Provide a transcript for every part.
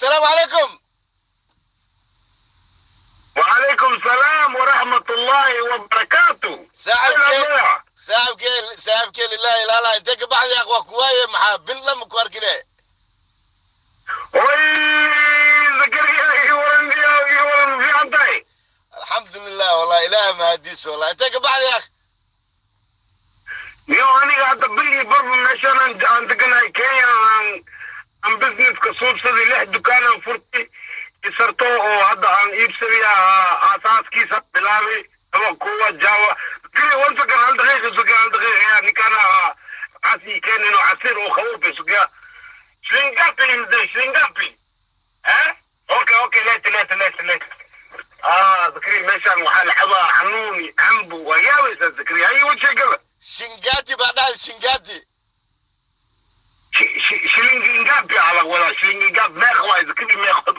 Asalaamu calaykum. وعليكم السلام ورحمة الله وبركاته. Saaxibkee, saaxibkee, saaxibkee, lilahi ilaala, intee ka baxday aq? Waa kuwaaye, maxaa bil lama ku arkine? Way Zakariya, waran iyo waran, fiican tahay? Alxamdulilah, wallahi ilaah mahadiis, wallahi. Intee ka baxday akh? Niyo, aniga hadda bil iyo barba meeshaan aan deganahay Kenya aan businesska suubsaday, lix dukaan aan furtay isarto oo hadda aan iibsaday, aasaaskiisa bilaabay laba kuwa jawa. Zakariya, one second, hal daqiiqa suga, hal daqiiqa. Yaa ninkaan casi keenin oo casiir oo qabowba suga. Shilingapi mzee, shilingapi? Eh? Okay, lete, lete, lete, lete. Ah, Zakariya, meeshaan waxaa la cabaa xanuuni cambu, waa yaabaysaa Zakariya. Haye, wa sheegada. Shingati baa dhahay, shingati. Shilingi ngapi aa laga wadaa? Shilingi ngapi? Meeqa waay Zakariya, meeqa?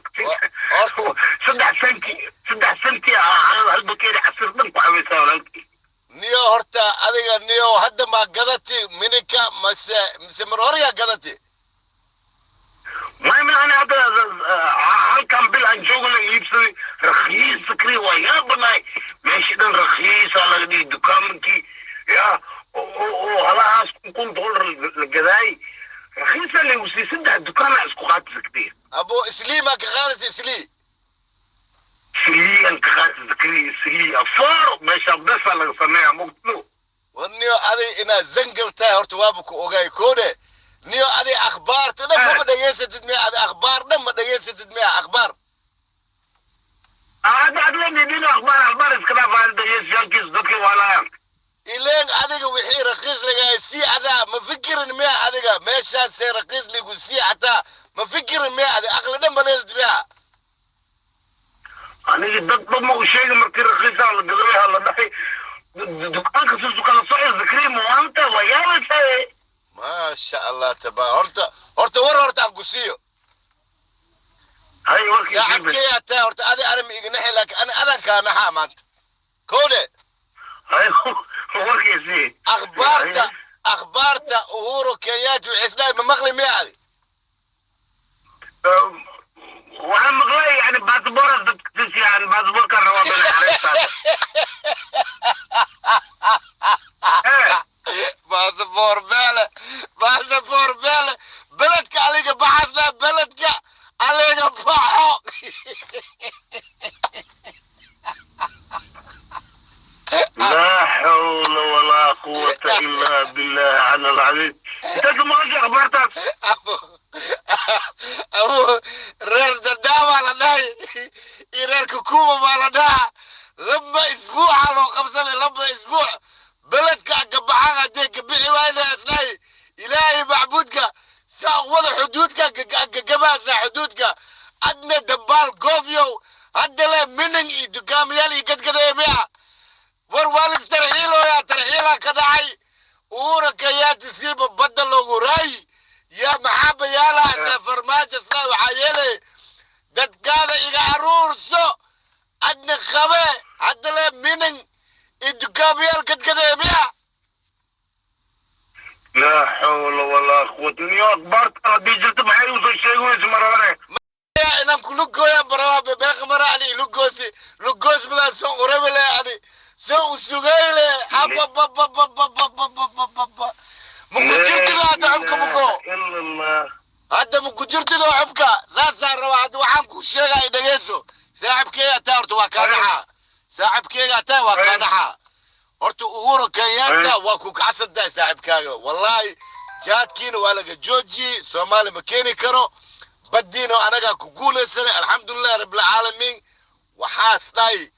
3 senti, 3 senti aa hal bakeeri casiir dhan ku cabaysaa, walaalkii. Niyo, horta adiga niyo, hadda ma gadati minika mise mar horeyaa gadati? May, ani hadda halkan bil aan joogo la iibsaday, rakhiis Zakariya, waa yaabanahay, meesha dhan rakhiisa laga dhigi, dukaamankii ya oo halahaas kun kun dollar la gadaay rakhiisa lagu siiyey. Saddex dukaana isku qaatay Zakariya. Abo, Islii maa ka qaadati, Islii? Siliyan ka qaatay Zakariya, Islii afaaro meesha besa laga sameeyaa mogto. War niyo, adiga inaad zangal tahay horta waaba ku ogaay koode. Niyo, adiga akhbaarta dhan mama dhegaysatid miya? Adi akhbaar dhan ma dhegaysatid miya, akhbaar? Hadda adla akhbaar, akhbaar iska dhaaf, dhegeystayaashiisa dadka waalaayaan. Ileen adiga wixii rakiis lagahay sii adaa ma fikirin miya? Adiga meeshaan see rakiis ligu sii xataa ma fikirin miya? Adiga aqli dhan ma leelid miya? Aniga dad ba ma u sheegi markii rakiisaa la gaday la dhahay dukaanka susu kala socda. Zakriya, maanta waa yaabaysaa. Maasha Allah tabaa. Horta war horta aan ku siiyo. Hay, warkii. Saaxibkeeyaa tahay horta adi, ana ma iga naxi, laakiin ana adan kaa naxaa maanta koode. Hay, warkiisii. Akhbaarta Uhuru Kenyatta wixii isdhahay ma maqli miya adi? Waxaan maqlay yani baasboor dadka yani baasboorkaan rabaa bana xareystaada. Baasaboor beele, baasaboor beele, beledka aliga baxasna, beledka aliga baxo. لا حول ولا قوة إلا بالله على العظيم، انت ما أخبرتك. Abu, reer Dardaa baa la dhahay iyo reer Kukuba baa la dhahaa, laba isbuuca loo qabsanay, laba isbuuc beledka gabaxaan haddee gabixi waayna isnahay ilaahay macbuudka saa wada xuduudka gagabaasna xuduudka adna dambaal goofyow hadda le mining iyo dukaamayaal iyo gadgadaya miya? War waa tarxiilooyaa, tarxiilaa ka dhacay. Uhuru Kenyatta siiba badda loogu raayi yaa maxaa bayaala isna Farmaajo isna waxaa yeelay dadkaada iga aruurso adna qabe hadda le mining iyo dukaamayaal gadgadaya miya? لا حول ولا قوة. يا أخبارك هدي جلت maxay usoo sheegi weyse mar hore? Yaa inaan ku lugooyaan barawaabe meeqa mara ani lugoosi lugoos badan soo urabi le ani soo usugayle abababababababababa maku jirtido hadda xubka muko. إلا الله. Hadda maku jirtido xubka saasaan rabaa. Hadda waxaan kuu sheegaya, dhegeyso saaxibkeega taa, horta waa kaa naxaa, saaxibkeega taa waa kaa naxaa. Horta Uhuru Kenyatta waa ku kacsan tahay saaxibkaaga, wallahi. Jaadkiina waa laga joojiyey, Soomaali ma keeni karo. Baddiina anagaa ku guulaysanay, alxamdulilah rabbilcaalamiin. Waxaas dhahay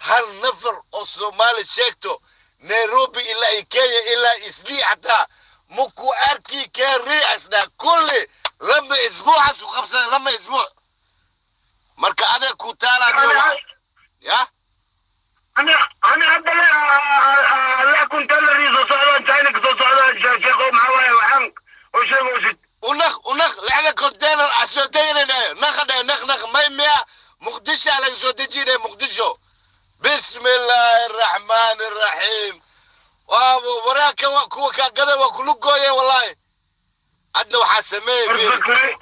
hal nafar oo Soomaali sheegto Nairobi ilaa iyo Kenya ilaa Islii xataa maku arki kari isdhaa kulli lama isbuucaas ku qabsaday, lama isbuuc. Marka adeeg ku taalaa ya. أنا hadda la kuntaladii soo socdaan China ka soo socdaan, sheekho, maxaa waaye waxaan oo sheegaysid? Unaq unaq lixda container a soo deginayna naqadhe naq naq may miya Muqdisho laga soo dejinaya Muqdisho. Bismi illaahi araxmaani araxiim. Waa waraaka kuwa kaagada waa kulu gooye wallahi. Adna waxaa sameeyey. Zakari.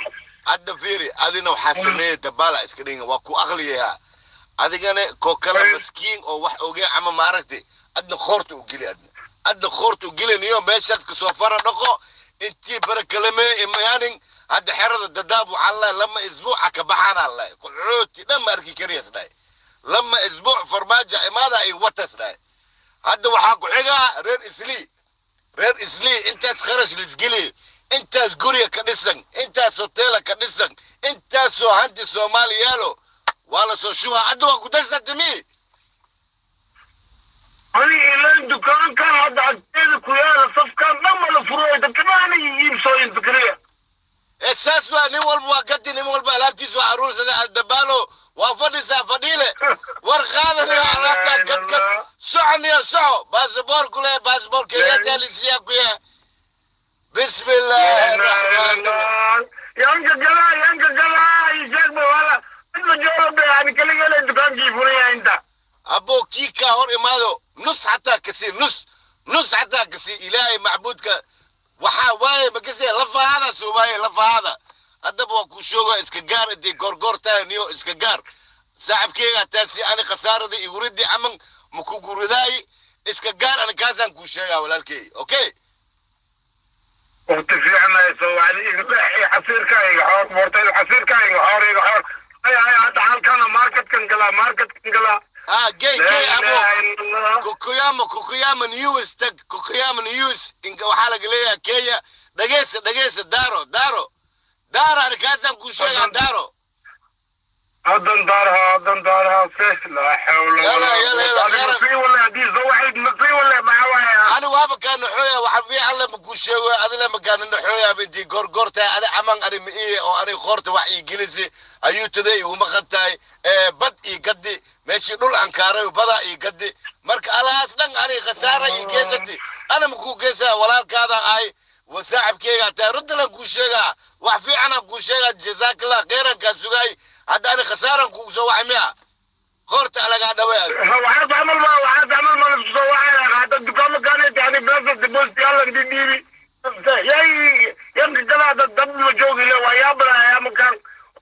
Hadda fiiri, adina waxaa sameeyey dabaala iska dhigin, waa ku aqliyahaa adigana koo kale maskiin oo wax ogee ama maaragtay, adna qoorta u geli, adna qoorta u geliniyo meeshaad kasoo fara dhaqo intii barakalame imaanin. Hadda xerada Dadaab waxaa lahay 2 isbuuca ka baxaanaa lahay, qaxooti dhan ma arki kariyas dhahay. 2 isbuuc Farmaajo imaada ay watas dhahay. Hadda waxaa ku xigaa reer Islii. Reer Islii intaas kharash lisgeliye, intaas guriga ka dhisan, intaas hoteela ka dhisan, intaasoo hanti Soomaali yaalo waa la soo shubaa. Hadda waa ku darsata mi? Ani ilaan dukaankan hadda agteeda ku yaala, safkan dhan ma la furoy, dadka dhan iibsooyin fikriya. Ee saas waa, nin walba waa gadi, nin walba alaabtiisa waa aruursada. Aldabaalo waa fadhisaa fadhiile, war qaadanayo alaabtaa gadgad, soconayo, soco. Baasaboor ku leh, baasaboor Kenyatta lisiyaa ku yahay. Bismi illaahi raxmaan raxiim. Yanka galaa, yanka galaa, isheeg ba wala mid la joogo be, ani kaligele dukaankii furaya inta. Abo, kii kaa hor imaado nus xataa kasii, nus nus xataa kasii. Ilaahay macbuudka waxaa waaye makasee lafahaada soomaaye lafahaada. Haddaba waa ku shooga, iska gaar intay goorgoor tahay niyo, iska gaar saaxibkeyga taasi. Ani khasaarada iguridi caman maku guridaay, iska gaar. Ani kaasaan kuu sheegaa walaalkey, okay? Waqti fiican hayso wacdi iga xasiirka iga xoor bortay, xasiirka iga xoor, iga xoor. Hay hay, hadda halkana marketkan galaa, marketkan galaa. Ha, gey gey abo. Kukuyama, Kukuyama News tag, Kukuyama News. Inka waxaa laga leeyahay Kenya. Dhageysa, dhageysa, daaro, daaro, daaro. Ani kaasaan kuu sheegaa, daaro. Haddan daarha, haddan daarha se laa xawla. Yalla, yalla, yalla, khayran. Masii wala haddii soo waxayd masii wala maxaa waaya? Ani waaba kaa naxooya, waxa fiican lama kuu sheego, adi lama kaa naxooya intii goorgoor tahay. Adi caman ani ma ihi oo ani qoorta wax ii gelisi ayuutada iguma qantahay bad ii gadi, meeshii dhul aan kaaray badaa ii gadi. Marka alahaas dhan ani khasaara ii geysati, ana ma kuu geysaa. Walaalkaada ahay, wa saaxibkeygaa tahay, runtalan kuu sheegaa, wax fiicanaan kuu sheegaa. Jazaakallah khayran kaa sugaay. Hadda ani khasaaran kugu soo waxay miya? Qoorta alagaa dhaway. Waxaas camal ma, waxaas camal ma laisku soo waxaya. Hadda dukaamo kaanay yani beesa deposit yaalan dhiibi yay yanka gadaa dad dad ma joogi le, waa yaabalaya makaan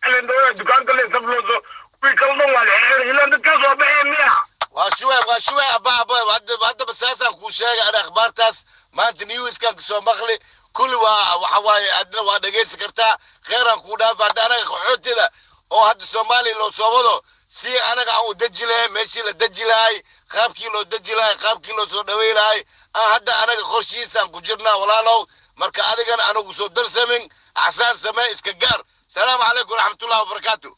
waxaa dukaanka le saflooso, kuwii kala dhan waa la xeer ilaan dadkaas waa baxeen miya? Waa shuway, waa shuway abba, abba. Hadda haddaba saasaan kuu sheegay ani. Akhbaartaas maanta newskan kasoo maqli kulli waa waxa waaye, adna waa dhegaysi kartaa. Kheeraan kuu dhaafa. Hadda anaga qaxootida oo hadda Soomaaliya loo soo wado, si anaga aan u deji lahay, meeshii la deji lahay, qaabkii loo deji lahay, qaabkii loo soo dhawey lahay, aan hadda anaga qorshihiisaan ku jirnaa walaalow. Marka adigana anagu soo darsamin, axsaan samee, iska gaar. Salaamu calaykum waraxmatullahi wabarakaatu.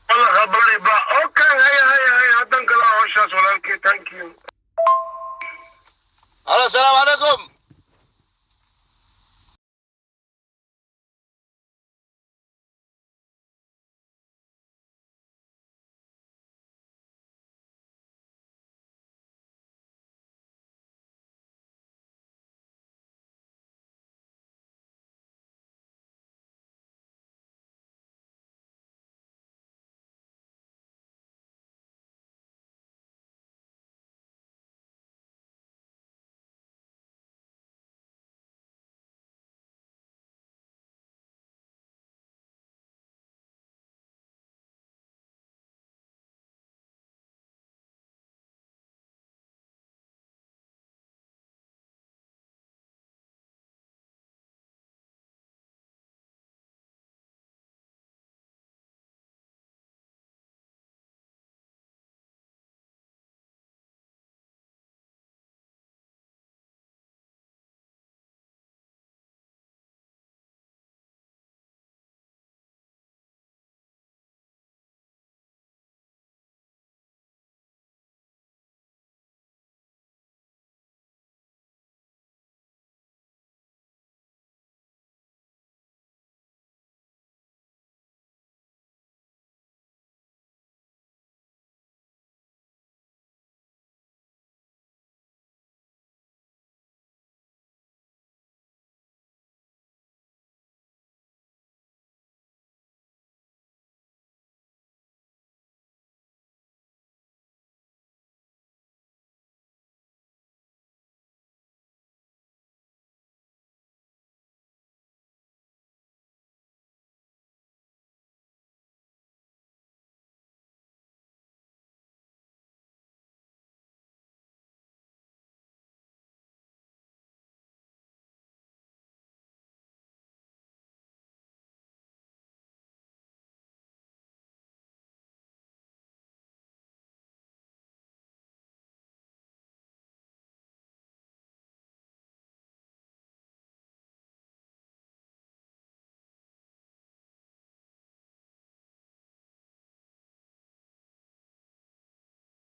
Wala khabari ba, okay, haya haya haya, haddan kala hawshaas walaalkii, thank you. Halo, salaamu calaykum.